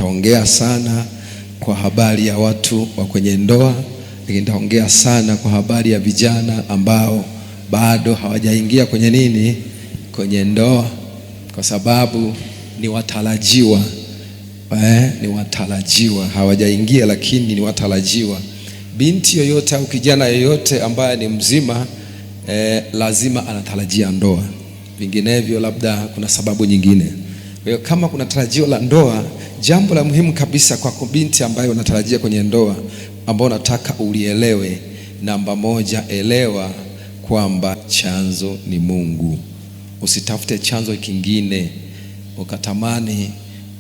Nitaongea sana kwa habari ya watu wa kwenye ndoa, lakini nitaongea sana kwa habari ya vijana ambao bado hawajaingia kwenye nini, kwenye ndoa, kwa sababu ni watarajiwa. Ni watarajiwa, hawajaingia lakini ni watarajiwa. Binti yoyote au kijana yoyote ambaye ni mzima lazima anatarajia ndoa, vinginevyo labda kuna sababu nyingine. Kwa hiyo kama kuna tarajio la ndoa, jambo la muhimu kabisa kwako binti ambaye unatarajia kwenye ndoa, ambao unataka ulielewe, namba moja, elewa kwamba chanzo ni Mungu. Usitafute chanzo kingine ukatamani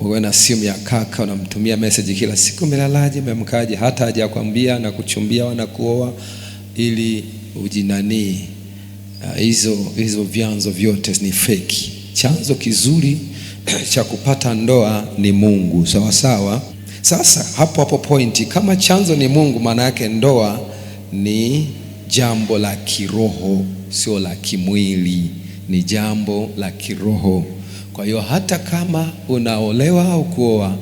uwe na simu ya kaka unamtumia message kila siku, umelalaje, umeamkaje, hata hajakwambia na kuchumbia wala kuoa, ili ujinanii. Hizo vyanzo vyote ni feki. Chanzo kizuri cha kupata ndoa ni Mungu, sawa sawa. Sasa hapo hapo pointi, kama chanzo ni Mungu, maana yake ndoa ni jambo la kiroho, sio la kimwili, ni jambo la kiroho. Kwa hiyo hata kama unaolewa au kuoa,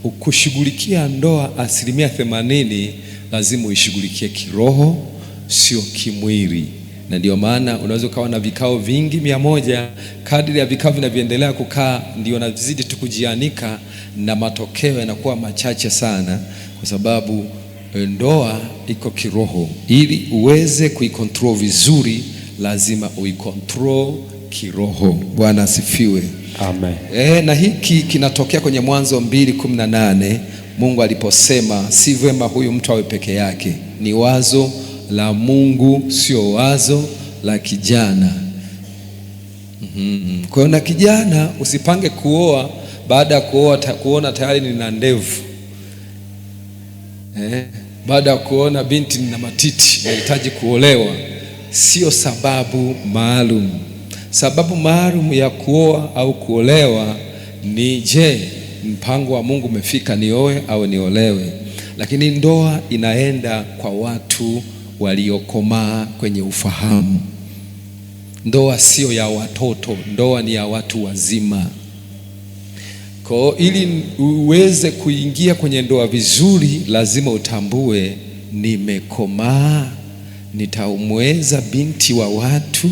ukushughulikia ndoa 80% lazima uishughulikie kiroho, sio kimwili. Na ndio maana unaweza ukawa na vikao vingi 100, kadri ya vikao vinavyoendelea kukaa ndio nazidi tu kujianika na matokeo yanakuwa machache sana, kwa sababu ndoa iko kiroho. Ili uweze kuikontrol vizuri, lazima uikontrol kiroho. Bwana asifiwe. Amen. Na hiki kinatokea kwenye Mwanzo 2:18, Mungu aliposema si vema huyu mtu awe peke yake. Ni wazo la Mungu, sio wazo la kijana. Kwa hiyo na kijana usipange kuoa baada ya kuoa kuona tayari nina ndevu. Baada ya kuona binti nina matiti nahitaji kuolewa, sio sababu maalum. Sababu maalum ya kuoa au kuolewa ni je, mpango wa Mungu umefika nioe au niolewe? Lakini ndoa inaenda kwa watu waliokomaa kwenye ufahamu. Ndoa sio ya watoto, ndoa ni ya watu wazima. Kwa ili uweze kuingia kwenye ndoa vizuri, lazima utambue nimekomaa, nitamweza binti wa watu,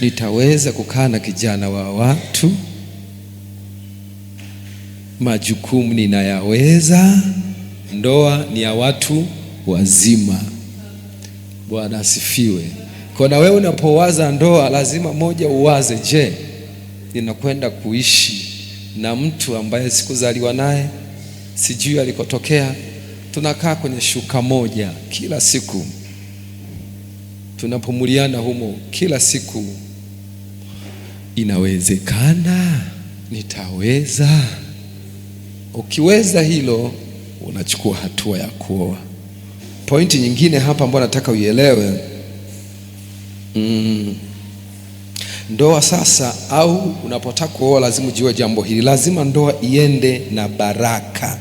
nitaweza kukaa na kijana wa watu, majukumu ninayaweza. Ndoa ni ya watu wazima. Bwana asifiwe. Kwa na wewe unapowaza ndoa, lazima moja uwaze, je, ninakwenda kuishi na mtu ambaye sikuzaliwa naye, sijui alikotokea, tunakaa kwenye shuka moja kila siku, tunapumuliana humo kila siku, inawezekana nitaweza? Ukiweza hilo, unachukua hatua ya kuoa. Pointi nyingine hapa ambayo nataka uielewe, ndoa sasa, au unapotaka kuoa lazima ujue jambo hili, lazima ndoa iende na baraka,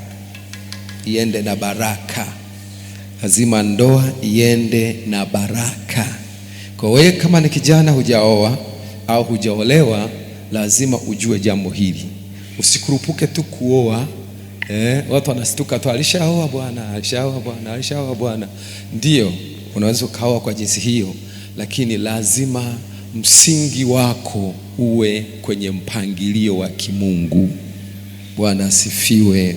iende na baraka. Lazima ndoa iende na baraka. Kwa wewe kama ni kijana hujaoa au hujaolewa, lazima ujue jambo hili. Usikurupuke tu kuoa. Watu wanastuka tu, alishaoa bwana, alishaoa bwana, alishaoa bwana. Ndio, unaweza ukaoa kwa jinsi hiyo, lakini lazima msingi wako uwe kwenye mpangilio wa kimungu. Bwana asifiwe.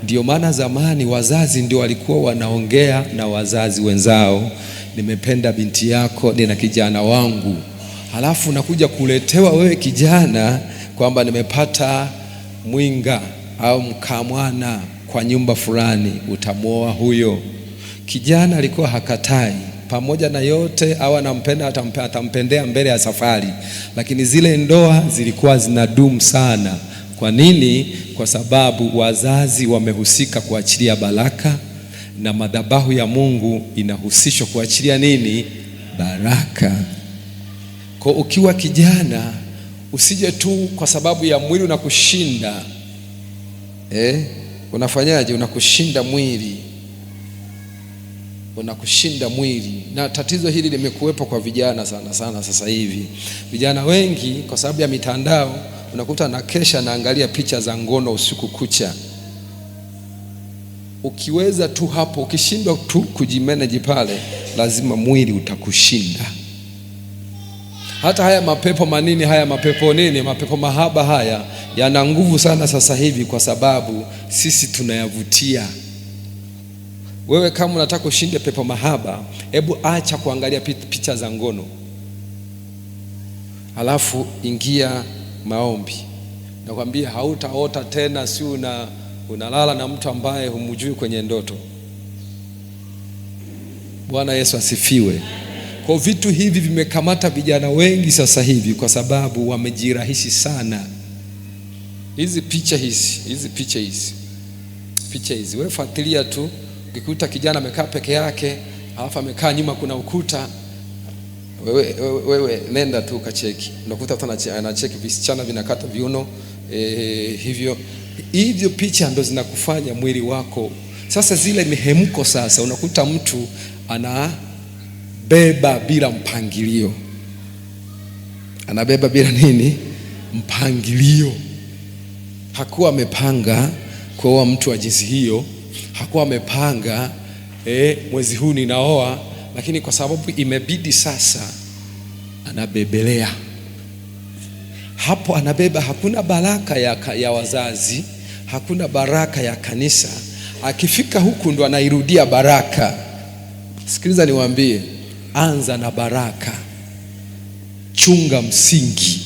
Ndio maana zamani wazazi ndio walikuwa wanaongea na wazazi wenzao, nimependa binti yako, nina kijana wangu. Halafu nakuja kuletewa wewe kijana kwamba nimepata mwinga au mkamwana kwa nyumba fulani, utamuoa huyo. Kijana alikuwa hakatai, pamoja na yote au anampenda, atampendea mbele ya safari, lakini zile ndoa zilikuwa zinadumu sana. Kwa nini? Kwa sababu wazazi wamehusika kuachilia baraka, na madhabahu ya Mungu inahusishwa kuachilia nini? Baraka. Kwa ukiwa kijana, usije tu kwa sababu ya mwili unakushinda. Unafanyaje? Unakushinda mwili. Unakushinda mwili. Na tatizo hili limekuwepo kwa vijana sana sana sasa hivi. Vijana wengi kwa sababu ya mitandao, unakuta anakesha anaangalia picha za ngono usiku kucha. Ukiweza tu hapo, ukishindwa tu kujimanage pale, lazima mwili utakushinda. Hata haya mapepo manini, haya mapepo nini, mapepo mahaba haya yana nguvu sana sasa hivi, kwa sababu sisi tunayavutia. Wewe kama unataka ushinde pepo mahaba, hebu acha kuangalia picha za ngono, halafu ingia maombi. Nakwambia hautaota tena, si unalala na mtu ambaye humjui kwenye ndoto. Bwana Yesu asifiwe. Kwa vitu hivi vimekamata vijana wengi sasa hivi, kwa sababu wamejirahishi sana. Hizi picha hizi, hizi picha hizi, picha hizi, wewe fuatilia tu. Ukikuta kijana amekaa peke yake, alafu amekaa nyuma kuna ukuta, wewe nenda tu ukacheki. Unakuta mtu anacheki visichana vinakata viuno, hivyo hivyo. Picha ndo zinakufanya mwili wako sasa, zile mihemko sasa, unakuta mtu anabeba bila mpangilio, anabeba bila nini? Mpangilio. Hakuwa amepanga kuoa mtu wa jinsi hiyo, hakuwa amepanga mwezi huu ninaoa, lakini kwa sababu imebidi sasa anabebelea hapo, anabeba. Hakuna baraka ya wazazi, hakuna baraka ya kanisa. Akifika huku ndo anairudia baraka. Sikiliza niwaambie, anza na baraka, chunga msingi.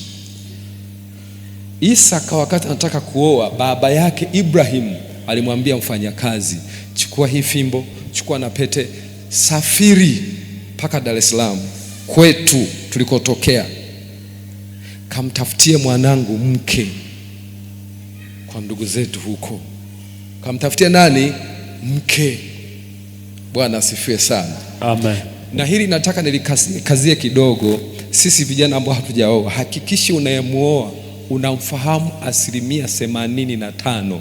Isaka wakati anataka kuoa, baba yake Ibrahim alimwambia mfanyakazi, chukua hii fimbo, chukua na pete, safiri mpaka Dar es Salaam kwetu tulikotokea, kamtafutie mwanangu mke kwa ndugu zetu huko. Kamtafutie nani? Mke. Bwana asifiwe sana. Amen. Na hili nataka nilikazie kidogo. Sisi vijana ambao hatujaoa, hakikisha unayemuoa unamfahamu 85%.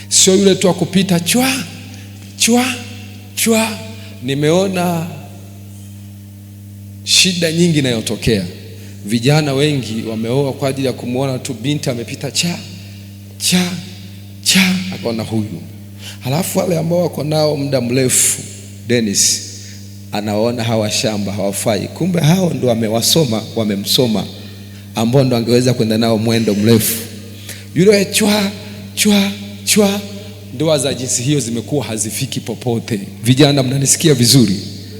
Sio yule tu akupita chwa chwa chwa. Nimeona shida nyingi inayotokea. Vijana wengi wameoa kwa ajili ya kumuona tu binti amepita cha cha cha, akaona huyu. Halafu wale ambao wako nao muda mrefu, Dennis anaona hawa shamba hawafai, kumbe hao ndo wamewasoma, wamemsoma, ambao ndo angeweza kwenda nao mwendo mrefu. Yule chwa chwa chwa. Ndoa za jinsi hiyo zimekuwa hazifiki popote. Vijana mnanisikia vizuri?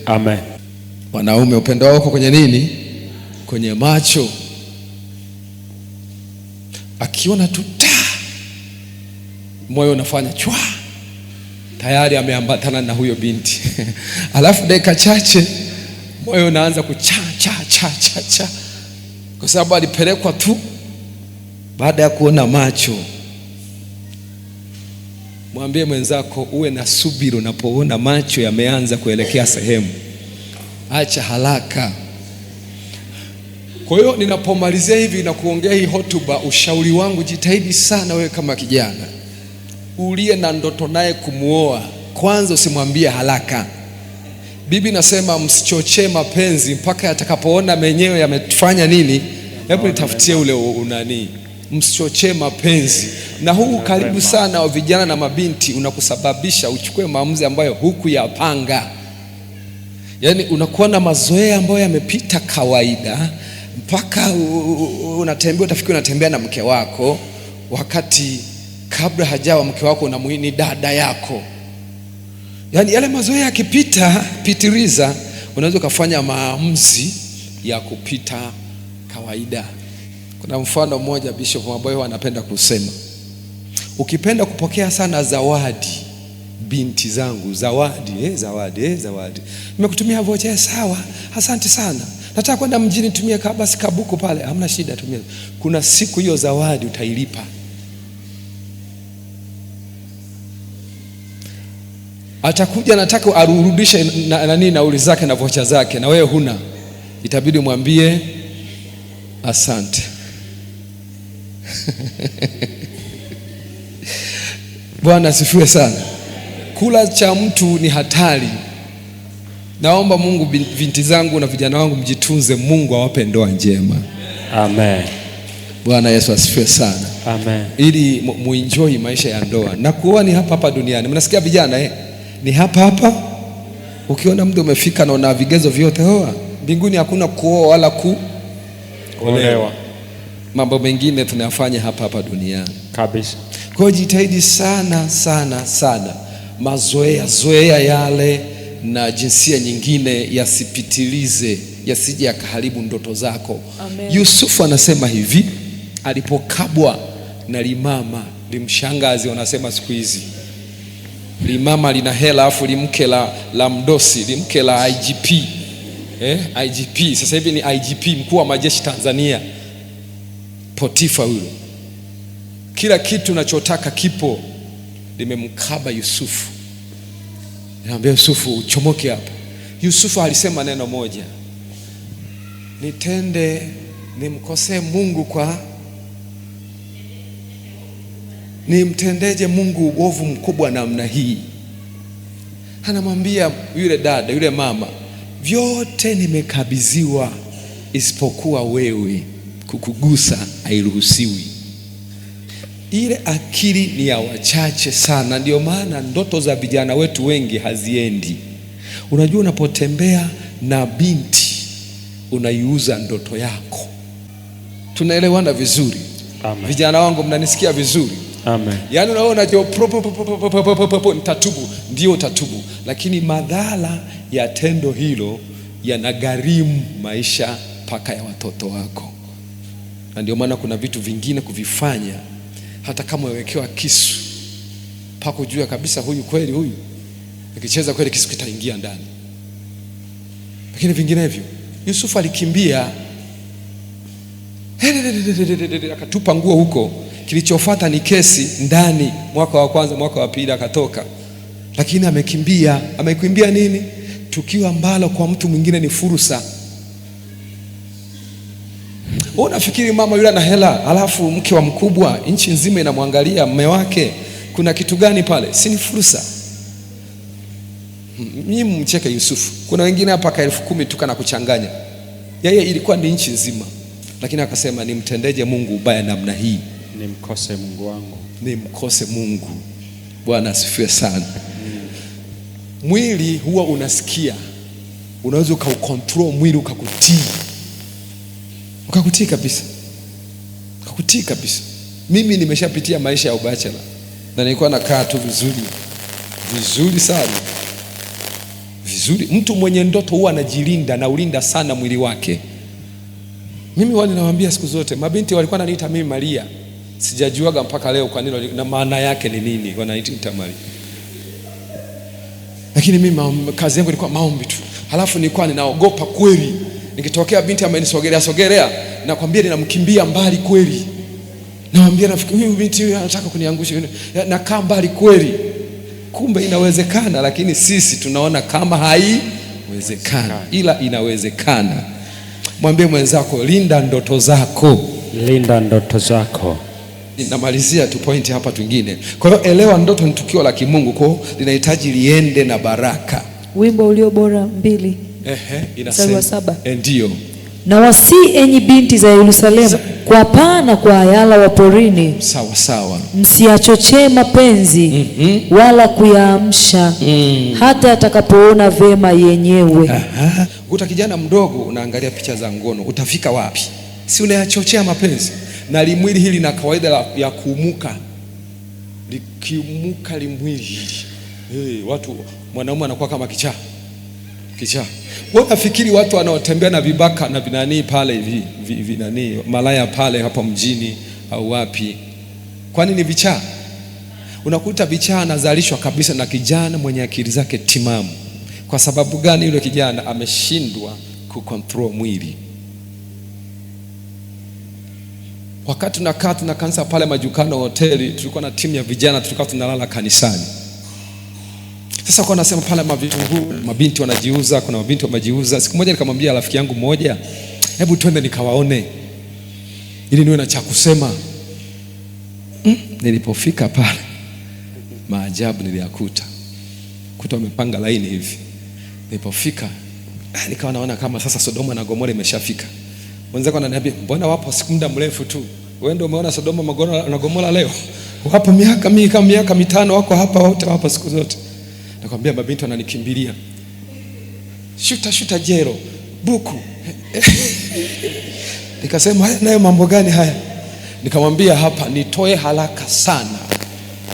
Amen. Wanaume, upendo wako kwenye nini? Kwenye macho. Akiona tu ta, moyo unafanya chwa, tayari ameambatana na huyo binti. Alafu dakika chache moyo unaanza kucha cha cha cha cha, kwa sababu alipelekwa tu baada ya kuona macho. Mwambie mwenzako uwe na subira unapoona macho yameanza kuelekea sehemu, acha haraka. Kwa hiyo ninapomalizia hivi na kuongea hii hotuba, ushauri wangu, jitahidi sana wewe kama kijana uliye na ndoto naye kumuoa, kwanza usimwambie haraka. Bibi nasema msichochee mapenzi mpaka yatakapoona menyewe yamefanya nini. Hebu nitafutie ule unani. Msichochee mapenzi. Na huu karibu sana wa vijana na mabinti unakusababisha uchukue maamuzi ambayo hukuyapanga. Yaani unakuwa na mazoea ambayo yamepita kawaida mpaka unatembea, utafikiri unatembea na mke wako, wakati kabla hajawa mke wako unamuini dada yako. Yaani yale mazoea yakipita pitiriza, unaweza ukafanya maamuzi ya kupita kawaida. Kuna mfano mmoja Bishop Maboyo anapenda kusema, ukipenda kupokea sana zawadi, binti zangu, zawadi, zawadi, zawadi, nimekutumia vocha, sawa, asante sana, nataka kwenda mjini, tumie basi kabuku pale, hamna shida, tumia. Kuna siku hiyo zawadi utailipa. Atakuja anataka arudishe nani nauli zake na vocha zake, na wewe huna, itabidi mwambie asante. Bwana asifiwe sana. Kula cha mtu ni hatari. Naomba Mungu, binti zangu na vijana wangu mjitunze, Mungu awape ndoa njema. Amen. Bwana Yesu asifiwe sana. Amen. Ili muenjoy maisha ya ndoa. Na kuoa ni hapa hapa duniani. Mnasikia vijana eh? Ni hapa hapa. Ukiona muda umefika na una vigezo vyote, oa. Mbinguni hakuna kuoa wala kuolewa. Mambo mengine tunayafanya hapa hapa duniani. Kabisa. Kwa hiyo jitahidi sana sana sana. Mazoea zoea yale na jinsia nyingine yasipitilize, yasije yakaharibu ndoto zako. Amen. Yusufu anasema hivi, alipokabwa na limama, limshangazi wanasema siku hizi. Limama lina hela afu limke la mdosi, limke la IGP. IGP sasa hivi ni IGP, mkuu wa majeshi Tanzania. Potifa huyo. Kila kitu unachotaka kipo. Limemkaba Yusufu. Niambia Yusufu uchomoke hapa. Yusufu alisema neno moja. Nitende nimkosee Mungu kwa nimtendeje Mungu uovu mkubwa namna hii? Anamwambia yule dada, yule mama, vyote nimekabidhiwa isipokuwa wewe, kukugusa hairuhusiwi. Ile akili ni ya wachache sana, ndio maana ndoto za vijana wetu wengi haziendi. Unajua, unapotembea na binti unaiuza ndoto yako. Tunaelewana vizuri? Amen. Vijana wangu mnanisikia vizuri? Amen. Yaani unaona jo pro nitatubu, ndio utatubu, lakini madhara ya tendo hilo yanagharimu maisha paka ya watoto wako. Na ndio maana kuna vitu vingine kuvifanya hata kama umewekewa kisu, pakujua kabisa huyu kweli, huyu nikicheza kweli kisu kitaingia ndani. Lakini vinginevyo Yusufu alikimbia, akatupa nguo huko. Kilichofuata ni kesi ndani, mwaka wa kwanza, mwaka wa pili akatoka. Lakini amekimbia. Amekimbia nini? Tukio ambalo kwa mtu mwingine ni fursa. Wewe unafikiri mama yule ana hela, alafu mke wa mkubwa, nchi nzima inamwangalia mume wake, kuna kitu gani pale? Si ni fursa? Mimi mcheke Yusufu. Kuna wengine hapa ka 10,000 tu kana kuchanganya. Yeye ilikuwa ni nchi nzima. Lakini akasema nimtendeje Mungu ubaya namna hii? Nimkose Mungu wangu. Nimkose Mungu. Bwana asifiwe sana. Mwili huwa unasikia. Unaweza ukaucontrol mwili ukakutii. Ukakutii kabisa. Ukakutii kabisa. Mimi nimeshapitia maisha ya ubachela. Na nilikuwa nakaa tu vizuri. Vizuri sana. Vizuri. Mtu mwenye ndoto huwa anajilinda na ulinda sana mwili wake. Mimi huwa ninawaambia siku zote, mabinti walikuwa wananiita mimi Maria. Sijajuaga mpaka leo kwa nini na maana yake ni nini wananiita Maria. Lakini mimi kazi yangu ilikuwa maombi tu. Halafu nilikuwa ninaogopa kweli. Nikitokea binti amenisogelea sogelea, nakwambia ninamkimbia mbali kweli. Naambia rafiki, huyu binti huyu anataka kuniangusha. Nakaa mbali kweli. Kumbe inawezekana, lakini sisi tunaona kama haiwezekani. Ila inawezekana. Mwambie mwenzako, linda ndoto zako. Linda ndoto zako. Namalizia tu point hapa twingine. Kwa hiyo elewa, ndoto ni tukio la kimungu, kwa hiyo linahitaji liende na baraka. Wimbo ulio bora 2. Inasema 7. Ndio. Na wasi enyi binti za Yerusalemu, kwa paa kwa ayala wa porini. Sawa sawa. Msiachochee mapenzi wala kuyaamsha hata atakapoona vema yenyewe. Aha. Ukuta kijana mdogo unaangalia picha za ngono, utafika wapi? Si unayachochea mapenzi. Na limwili hili na kawaida ya kuumuka. Likiumuka limwili hili. Hey, watu mwanaume anakuwa kama kichaa. Kichaa. Wewe unafikiri watu wanaotembea na vibaka na vinani pale hivi vinani malaya pale hapa mjini au wapi? Kwani ni vichaa? Unakuta vichaa anazalishwa kabisa na kijana mwenye akili zake timamu. Kwa sababu gani? Yule kijana ameshindwa kucontrol mwili. Wakati tunakaa tuna kanisa pale Majukano hoteli, tulikuwa na timu ya vijana, tulikuwa tunalala kanisani. Sasa kwa nasema pale mavitunguu, mabinti wanajiuza, kuna mabinti wamejiuza. Siku moja nikamwambia rafiki yangu mmoja, hebu twende nikawaone ili niwe na cha kusema. Nilipofika pale, maajabu niliyakuta. Kuta wamepanga laini hivi. Nilipofika nikawa naona kama sasa Sodoma na Gomora imeshafika. Mwenzako ananiambia mbona wapo siku muda mrefu tu. Wewe ndio umeona Sodoma na Gomora leo? Wapo miaka mingi, kama miaka 5 wako hapa wote hapa siku zote. Nakwambia mabinti wananikimbilia. Shuta shuta jero buku. Nikasema haya nayo mambo gani haya? Nikamwambia hapa nitoe haraka sana.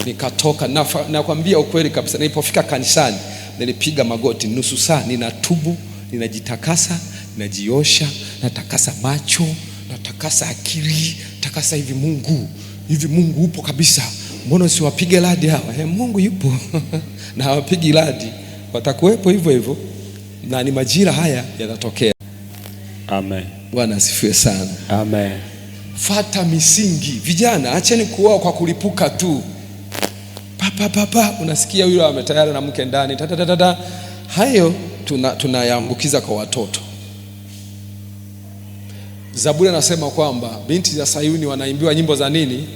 Nikatoka. Nakwambia ukweli kabisa, nilipofika kanisani nilipiga magoti nusu saa, ninatubu, ninajitakasa, ninajiosha, natakasa macho, natakasa akili, takasa hivi Mungu, hivi Mungu upo kabisa. Mbona usiwapige radi hawa? Mungu yupo. Na hawapigi radi, watakuwepo hivyo hivyo, na ni majira haya yatatokea. Amen. Bwana asifiwe sana. Amen. Fata misingi. Vijana, acheni kuoa kwa kulipuka tu. Pa pa pa, unasikia yule ametayari na mke ndani. Ta ta ta ta. Hayo tunayaambukiza kwa watoto. Zaburi anasema kwamba binti za Sayuni wanaimbiwa nyimbo za nini?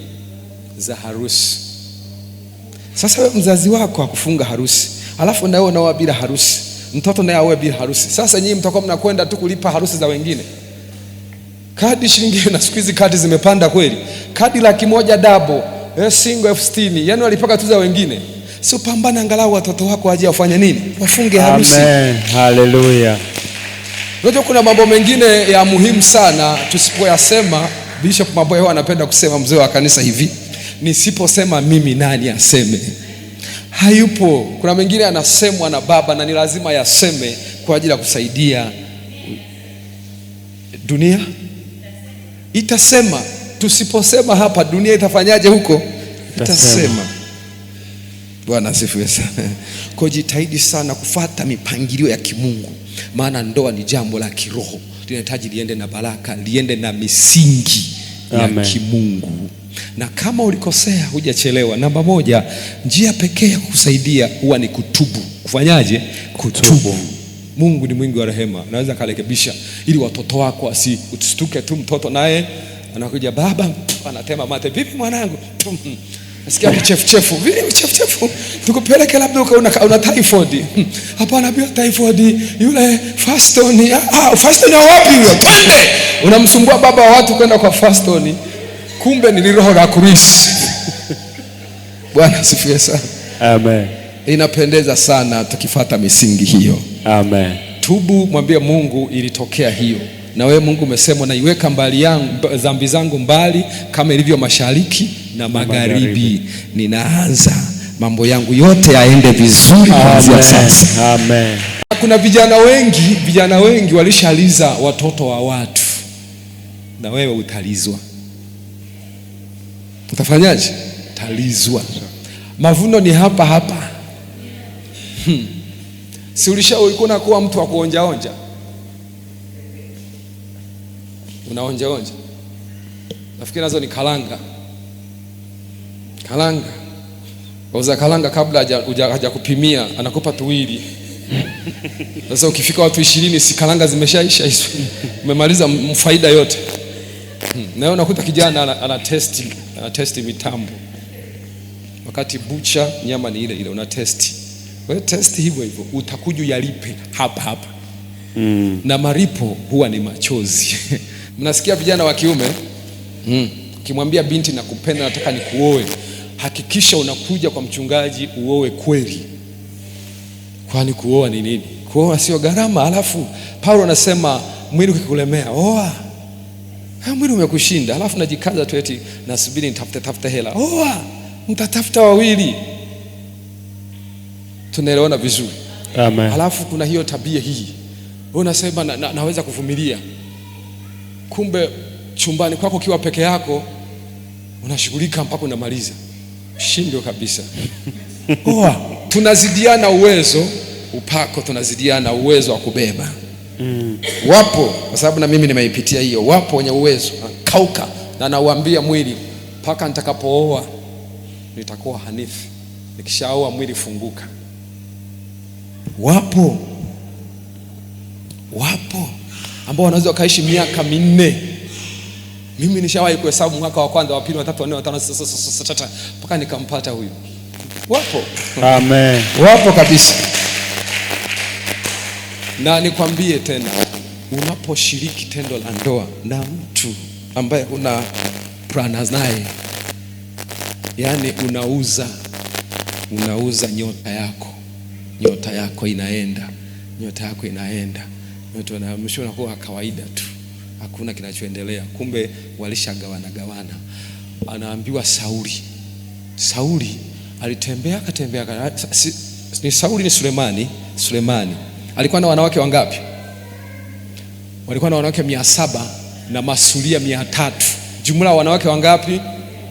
Za harusi. Sasa wewe mzazi wako hakufunga harusi, alafu na wewe unaoa bila harusi, mtoto naye aoe bila harusi. Sasa nyinyi mtakuwa mnakwenda tu kulipa harusi za wengine. Kadi shilingi, na siku hizi kadi zimepanda kweli. Kadi 100,000 double, single 60,000. Yaani walipaka tu za wengine. Sio, pambana angalau watoto wako waje wafanye nini? Wafunge harusi. Amen. Hallelujah. Unajua kuna mambo mengine ya muhimu sana tusipoyasema. Bishop Maboya anapenda kusema, mzee wa kanisa hivi, nisiposema mimi nani aseme? Hayupo. Kuna mengine anasemwa na baba na ni lazima yaseme kwa ajili ya kusaidia dunia. Itasema. Tusiposema hapa dunia itafanyaje huko? Itasema. Bwana asifiwe sana. Kwa jitahidi sana kufuata mipangilio ya kimungu, maana ndoa ni jambo la kiroho, linahitaji liende na baraka, liende na misingi ya kimungu. Na kama ulikosea hujachelewa. Namba 1, njia pekee ya kukusaidia huwa ni kutubu. Kufanyaje? Kutubu. Mungu ni mwingi wa rehema, anaweza karekebisha ili watoto wako usituke tu mtoto naye anakuja baba anatema mate, vipi mwanangu? Nasikia kichefuchefu. Vile kichefuchefu tukupeleke labda una typhoid. Hapana, bila typhoid yule Faston. Faston wapi huyo? Twende. Unamsumbua baba wa watu kwenda kwa Faston. Kumbe ni roho la kurisi. Bwana asifiwe sana. Amen. Inapendeza sana tukifuata misingi hiyo. Amen. Tubu, mwambie Mungu ilitokea hiyo. Na wewe Mungu umesema naiweka mbali yangu dhambi zangu mbali kama ilivyo mashariki na magharibi. Ninaanza mambo yangu yote yaende vizuri kuanzia sasa. Amen. Kuna vijana wengi walishaliza watoto wa watu. Na wewe utalizwa. Utafanyaje? Talizwa. Mavuno ni hapa hapa. Si ulikuwa unakuwa mtu wa kuonja onja? Unaonja onja. Nafikiri nazo ni karanga. Karanga. Wauza karanga kabla hajakupimia anakupa tuwili. Sasa ukifika watu 20 si karanga zimeshaisha hizo. Umemaliza faida yote. Na unakuta kijana ana testi mitambo. Wakati bucha nyama ni ile ile, una testi. Wewe testi hivyo hivyo utakuja yalipe hapa hapa. Na maripo huwa ni machozi. Mnasikia vijana wa kiume? Ukimwambia binti nakupenda, nataka nikuoe, hakikisha unakuja kwa mchungaji uoe kweli. Kwani kuoa ni nini? Kuoa sio gharama. Alafu Paulo anasema mwili ukikulemea oa. Mwili umekushinda, alafu najikaza tu eti nasubiri nitafute hela. Oa, mtatafuta wawili. Tunaelewana vizuri? Amen. Alafu kuna hiyo tabia hii. Wewe unasema naweza kuvumilia. Kumbe chumbani kwako ukiwa peke yako unashughulika mpaka unamaliza. Shindo kabisa. Oa, tunazidiana uwezo, upako tunazidiana uwezo wa kubeba. Wapo, kwa sababu na mimi nimeipitia hiyo. Wapo wenye uwezo, kauka, na nauambia mwili mpaka nitakapooa nitakuwa hanifu. Nikishaoa mwili funguka. Wapo ambao wanaweza wakaishi miaka 4. Mimi nishawahi kuhesabu mwaka wa kwanza, wa pili, wa tatu, wa nne, wa tano, sita, mpaka nikampata huyu. Wapo. Amen. Wapo kabisa. Na nikwambie tena, unaposhiriki tendo la ndoa na mtu ambaye huna Kuprana naye, yaani unauza nyota yako, nyota yako inaenda, nyota yako inaenda, nyota na mwisho unakuwa kawaida tu, hakuna kinachoendelea. Kumbe walishagawana gawana. Anaambiwa Sauli, Sauli alitembea akatembea, ni Sauli ni Sulemani. Sulemani alikuwa na wanawake wangapi? Walikuwa na wanawake 700 na masuria 300. Jumla wanawake wangapi?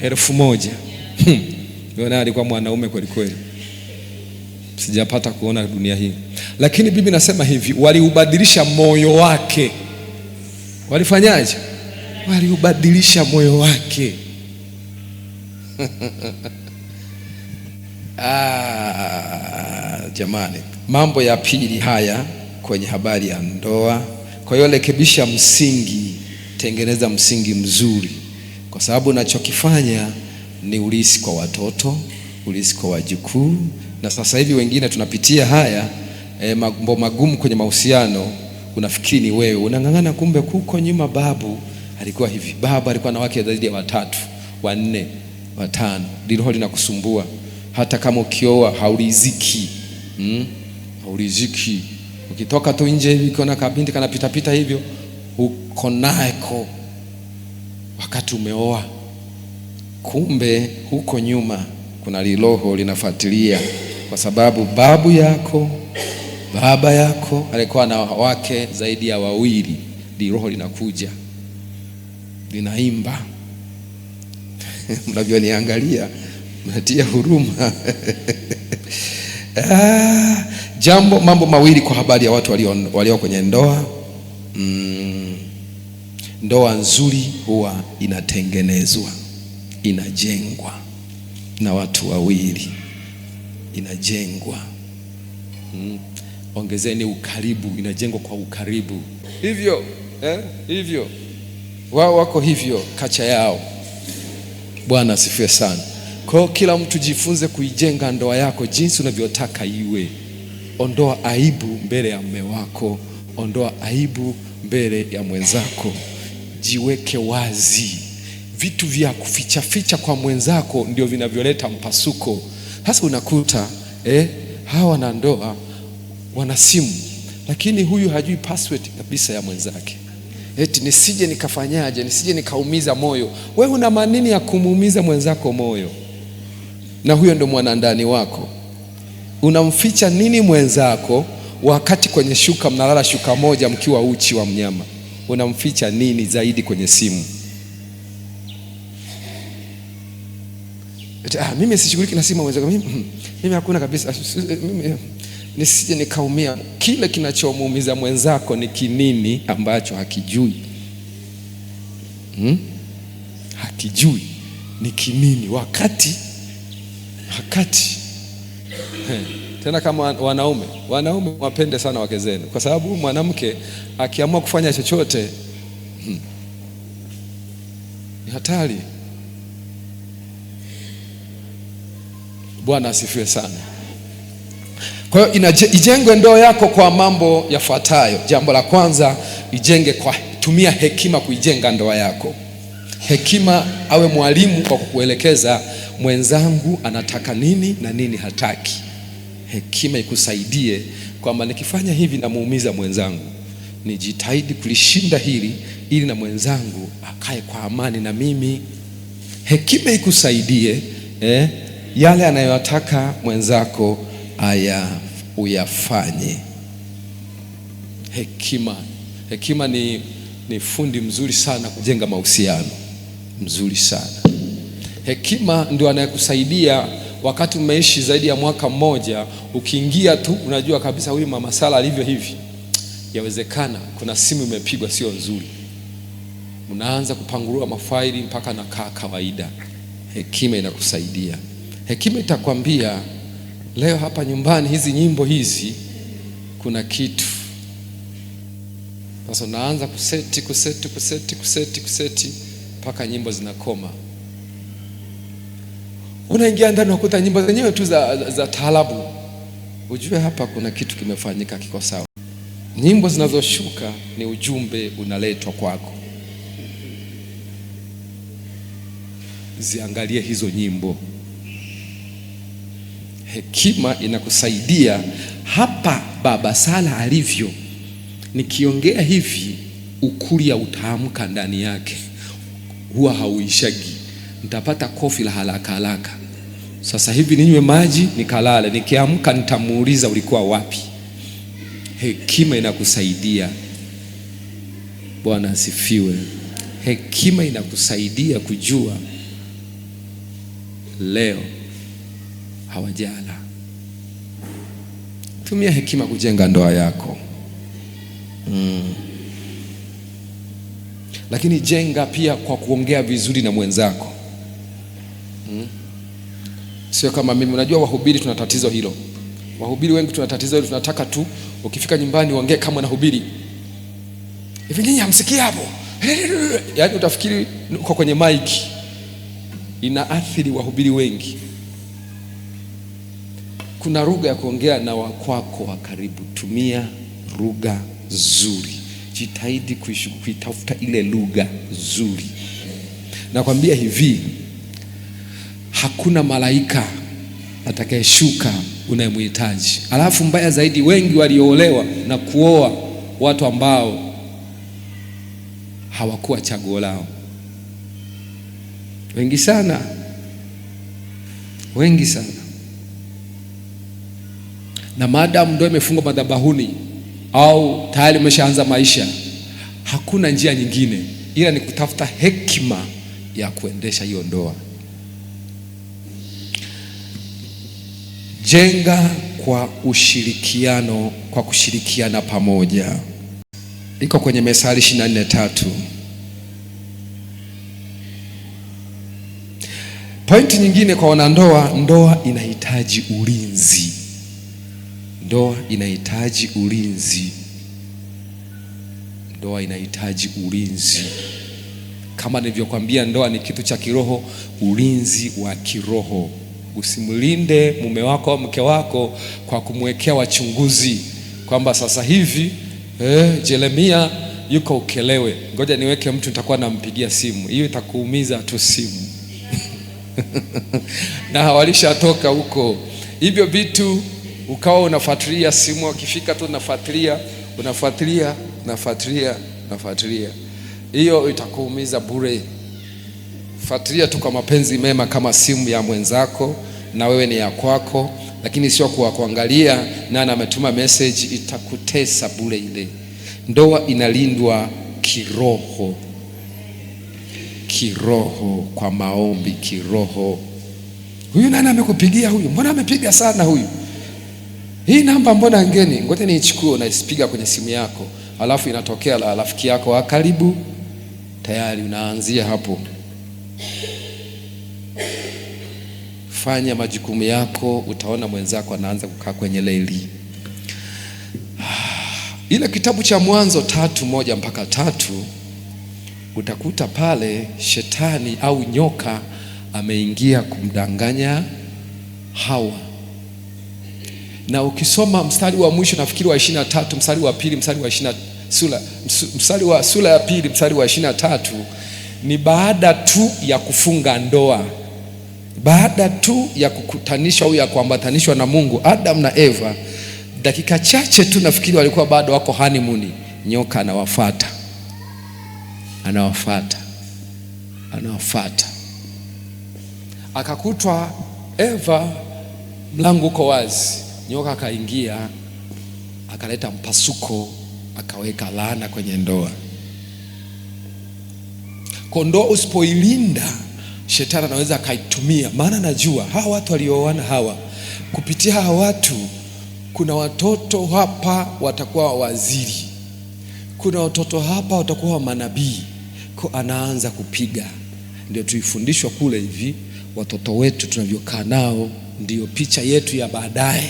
1000. Yeye alikuwa mwanaume kweli kweli, sijapata kuona dunia hii. Lakini Biblia inasema hivi, waliubadilisha moyo wake. Walifanyaje? Waliubadilisha moyo wake. Jamani, mambo ya pili haya kwenye habari ya ndoa. Kwa hiyo rekebisha msingi, tengeneza msingi mzuri, kwa sababu unachokifanya ni ulisi kwa watoto, ulisi kwa wajukuu. Na sasa hivi wengine tunapitia haya mambo magumu kwenye mahusiano, unafikiri ni wewe unang'ang'ana, kumbe kuko nyuma babu alikuwa hivi, babu alikuwa na wake zaidi ya 3, 4, 5. Ndilo linakusumbua. Hata kama ukioa hauriziki. Hauriziki. Ukitoka tu nje hivi ukiona kabinti kanapita pita hivyo, uko nako wakati umeoa. Kumbe huko nyuma kuna liroho linafuatilia, kwa sababu babu yako, baba yako alikuwa na wake zaidi ya 2. Liroho linakuja linaimba. Mnavyoniangalia mnatia huruma. Jambo, mambo mawili kwa habari ya watu walio kwenye ndoa. Ndoa nzuri huwa inatengenezwa, inajengwa na watu wawili, inajengwa. Ongezeni ukaribu, inajengwa kwa ukaribu. Hivyo hivyo wao wako hivyo kacha yao. Bwana asifiwe sana. Kwa hiyo kila mtu jifunze kuijenga ndoa yako jinsi unavyotaka iwe. Ondoa aibu mbele ya mume wako, ondoa aibu mbele ya mwenzako, jiweke wazi. Vitu vya kuficha ficha kwa mwenzako ndio vinavyoleta mpasuko. Sasa unakuta hawa na ndoa wana simu, lakini huyu hajui password kabisa ya mwenzake. Eti nisije nikafanyaje, nisije nikaumiza moyo. Wewe una manini ya kumuumiza mwenzako moyo? Na huyo ndo mwanandani wako. Unamficha nini mwenzako wakati kwenye shuka mnalala shuka moja mkiwa uchi wa mnyama? Unamficha nini zaidi kwenye simu? Eti, mimi sishughuliki na simu mwenzako, mimi hakuna kabisa, mimi nisije nikaumia. Kile kinachomuumiza mwenzako ni kinini ambacho hakijui? Hakijui ni kinini wakati tena kama wanaume wapende sana wake zenu, kwa sababu mwanamke akiamua kufanya chochote ni hatari. Bwana asifiwe sana. Kwa hiyo ijengwe ndoa yako kwa mambo yafuatayo. Jambo la kwanza, ijenge kwa tumia hekima kuijenga ndoa yako. Hekima awe mwalimu kwa kukuelekeza mwenzangu anataka nini na nini hataki. Hekima ikusaidie kwamba nikifanya hivi namuumiza mwenzangu, nijitahidi kulishinda hili ili na mwenzangu akae kwa amani na mimi. Hekima ikusaidie yale anayotaka mwenzako uyafanye. Hekima ni fundi mzuri sana kujenga mahusiano mzuri sana. Hekima ndio anayekusaidia wakati umeishi zaidi ya mwaka mmoja, ukiingia tu unajua kabisa huyu mama Sala alivyo hivi, yawezekana kuna simu imepigwa sio nzuri. Unaanza kupangurua mafaili mpaka nakaa kawaida. Hekima inakusaidia. Hekima itakwambia leo hapa nyumbani hizi nyimbo hizi kuna kitu. Sasa unaanza kuseti kuseti kuseti kuseti kuseti mpaka nyimbo zinakoma. Unaingia ndani unakuta nyimbo zenyewe tu za taarabu. Ujue hapa kuna kitu kimefanyika kiko sawa. Nyimbo zinazoshuka ni ujumbe unaletwa kwako. Ziangalie hizo nyimbo. Hekima inakusaidia hapa. Baba Sala alivyo, nikiongea hivi ukuria utaamka ndani yake, huwa hauishagi. Nitapata kofi la haraka haraka. Sasa hivi ninywe maji nikalale, nikiamka nitamuuliza ulikuwa wapi. Hekima inakusaidia. Bwana asifiwe. Hekima inakusaidia kujua leo hawajala. Tumia hekima kujenga ndoa yako. Lakini jenga pia kwa kuongea vizuri na mwenzako. Sio kama mimi, unajua wahubiri tuna tatizo hilo. Wahubiri wengi tuna tatizo hilo, tunataka tu ukifika nyumbani uongee kama nahubiri. Hivi nyinyi hamsikii hapo? Yaani utafikiri uko kwenye mic. Inaathiri wahubiri wengi. Kuna lugha ya kuongea na wakwako wa karibu. Tumia lugha nzuri. Jitahidi kuitafuta ile lugha nzuri. Nakwambia hivi, hakuna malaika atakayeshuka unayemhitaji. Alafu mbaya zaidi, wengi walioolewa na kuoa watu ambao hawakuwa chaguo lao. Wengi sana, wengi sana. Na maadamu ndoa imefungwa madhabahuni au tayari umeshaanza maisha, hakuna njia nyingine ila ni kutafuta hekima ya kuendesha hiyo ndoa. Jenga kwa ushirikiano, kwa kushirikiana pamoja. Iko kwenye Methali 24:3. Pointi nyingine kwa wanandoa, ndoa inahitaji ulinzi. Ndoa inahitaji ulinzi. Ndoa inahitaji ulinzi. Kama nilivyokuambia, ndoa ni kitu cha kiroho, ulinzi wa kiroho. Usimlinde mume wako au mke wako kwa kumwekea wachunguzi kwamba sasa hivi Jeremia yuko Ukelewe, ngoja niweke mtu nitakuwa nampigia simu. Hiyo itakuumiza tu simu. Na walishatoka huko. Hivyo vitu ukawa unafuatilia simu, akifika tu unafuatilia, unafuatilia, unafuatilia, unafuatilia. Hiyo itakuumiza bure. Fuatilia tu kwa mapenzi mema kama simu ya mwenzako na wewe ni ya kwako, lakini sio kwa kuangalia nani ametuma message, itakutesa bure ile. Ndoa inalindwa kiroho. Kiroho kwa maombi, kiroho. Huyu nani amekupigia huyu? Mbona amepiga sana huyu? Hii namba mbona ngeni? Ngoja niichukue, unaisipiga kwenye simu yako. Alafu inatokea la rafiki yako wa karibu, tayari unaanzia hapo. Fanya majukumu yako, utaona mwenzako anaanza kukaa kwenye leli. Ile kitabu cha Mwanzo 3:1-3 utakuta pale shetani au nyoka ameingia kumdanganya Hawa. Na ukisoma mstari wa mwisho, nafikiri wa 23, mstari wa pili, mstari wa 20, mstari wa sura ya pili mstari wa 23, ni baada tu ya kufunga ndoa, baada tu ya kukutanishwa au ya kuambatanishwa na Mungu, Adam na Eva, dakika chache tu nafikiri walikuwa bado wako honeymoon, nyoka anawafuata, anawafuata, anawafuata. Akakutwa Eva mlango uko wazi, nyoka akaingia, akaleta mpasuko, akaweka laana kwenye ndoa. Kwa ndoa usipoilinda, shetani anaweza akaitumia. Maana najua hawa watu walioana hawa, kupitia hawa watu kuna watoto hapa watakuwa waziri, kuna watoto hapa watakuwa manabii. Kwa anaanza kupiga. Ndio tuifundishwa kule hivi, watoto wetu tunavyokaa nao ndio picha yetu ya baadaye.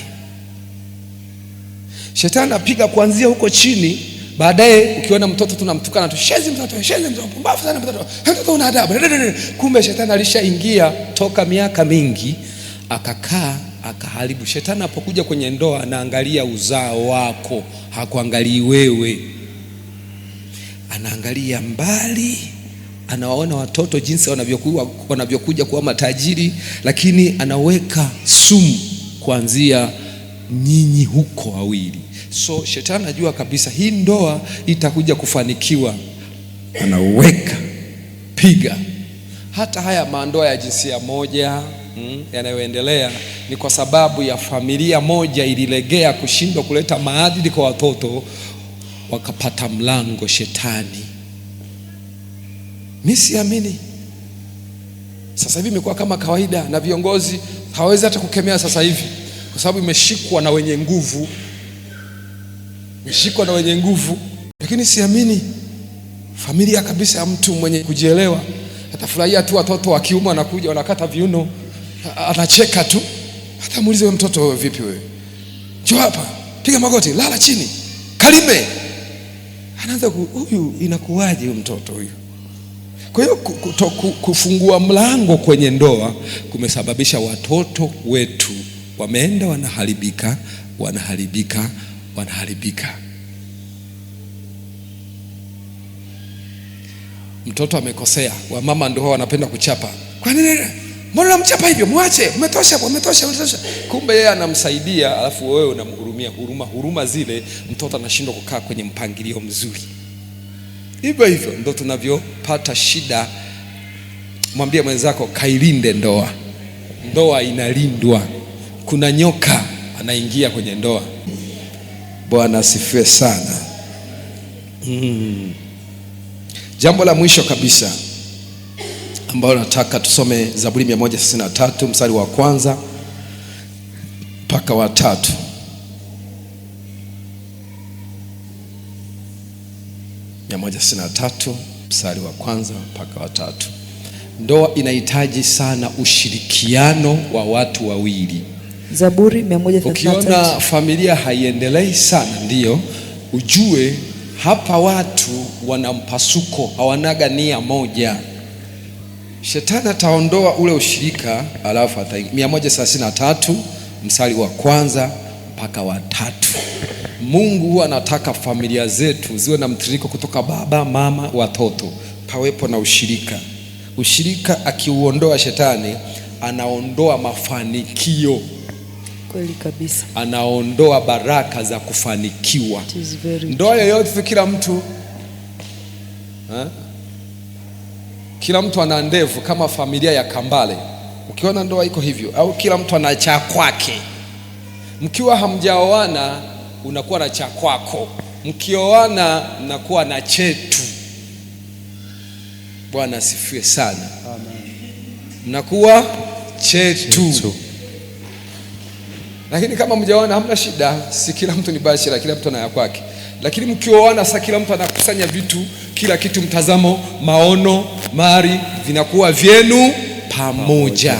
Shetani anapiga kuanzia huko chini, baadaye ukiona mtoto tunamtukana tu, shezi mtoto, shezi mtoto, pumbavu sana mtoto, mtoto una adabu. Kumbe shetani alishaingia toka miaka mingi, akakaa akaharibu. Shetani anapokuja kwenye ndoa anaangalia uzao wako, hakuangalii wewe. Anaangalia mbali, Anawaona watoto jinsi wanavyokuja kuwa matajiri, lakini anaweka sumu kuanzia nyinyi huko wawili. So shetani anajua kabisa hii ndoa itakuja kufanikiwa, anaweka piga. Hata haya mandoa ya jinsia moja yanayoendelea ni kwa sababu ya familia moja ililegea kushindwa kuleta maadili kwa watoto, wakapata mlango shetani. Mimi siamini. Sasa hivi imekuwa kama kawaida, na viongozi hawawezi hata kukemea sasa hivi kwa sababu imeshikwa na wenye nguvu. Imeshikwa na wenye nguvu. Lakini siamini familia kabisa ya mtu mwenye kujielewa atafurahia tu watoto wa kiume wanakuja wanakata viuno, anacheka tu. Hata muulize wewe mtoto, wewe vipi wewe? Njoo hapa, piga magoti, lala chini, kalime. Anaanza huyu inakuwaje huyu mtoto huyu? Kwa hiyo kufungua mlango kwenye ndoa kumesababisha watoto wetu wameenda wanaharibika, wanaharibika, wanaharibika. Mtoto amekosea, wamama ndio wanapenda kuchapa. Kwa nini? Mbona unamchapa hivyo? Mwache, umetosha, umetosha, umetosha. Kumbe yeye anamsaidia, alafu wewe unamhurumia. Huruma, huruma zile, mtoto anashindwa kukaa kwenye mpangilio mzuri. Hivyo hivyo ndio tunavyopata shida. Mwambie mwenzako, kailinde ndoa. Ndoa inalindwa. Kuna nyoka anaingia kwenye ndoa. Bwana asifiwe sana. Jambo la mwisho kabisa ambalo nataka tusome Zaburi 163 mstari wa 1 mpaka wa 3. 163 mstari wa 1 mpaka wa 3. Ndoa inahitaji sana ushirikiano wa watu wawili. Zaburi 133. Ukiona familia haiendelei sana, ndiyo ujue hapa watu wana mpasuko, hawanaga nia moja. Shetani ataondoa ule ushirika, alafu ataingia. 133 mstari wa 1 mpaka wa 3. Mungu huwa anataka familia zetu ziwe na mtiririko kutoka baba, mama, watoto, pawepo na ushirika. Ushirika akiuondoa shetani, anaondoa mafanikio. Kweli kabisa. Anaondoa baraka za kufanikiwa. It is very Ndoa yoyote kila mtu kila mtu ana ndevu kama familia ya Kambale. Ukiona ndoa iko hivyo, au kila mtu ana cha kwake. Mkiwa hamjaoana unakuwa na cha kwako, mkioana mnakuwa na chetu. Bwana asifiwe sana. Amen. Mnakuwa chetu. Lakini kama mjaoana hamna shida, si kila mtu ni bachelor, kila mtu ana ya kwake. Lakini mkioana sasa kila mtu anakusanya vitu, kila kitu, mtazamo, maono, mali vinakuwa vyenu pamoja.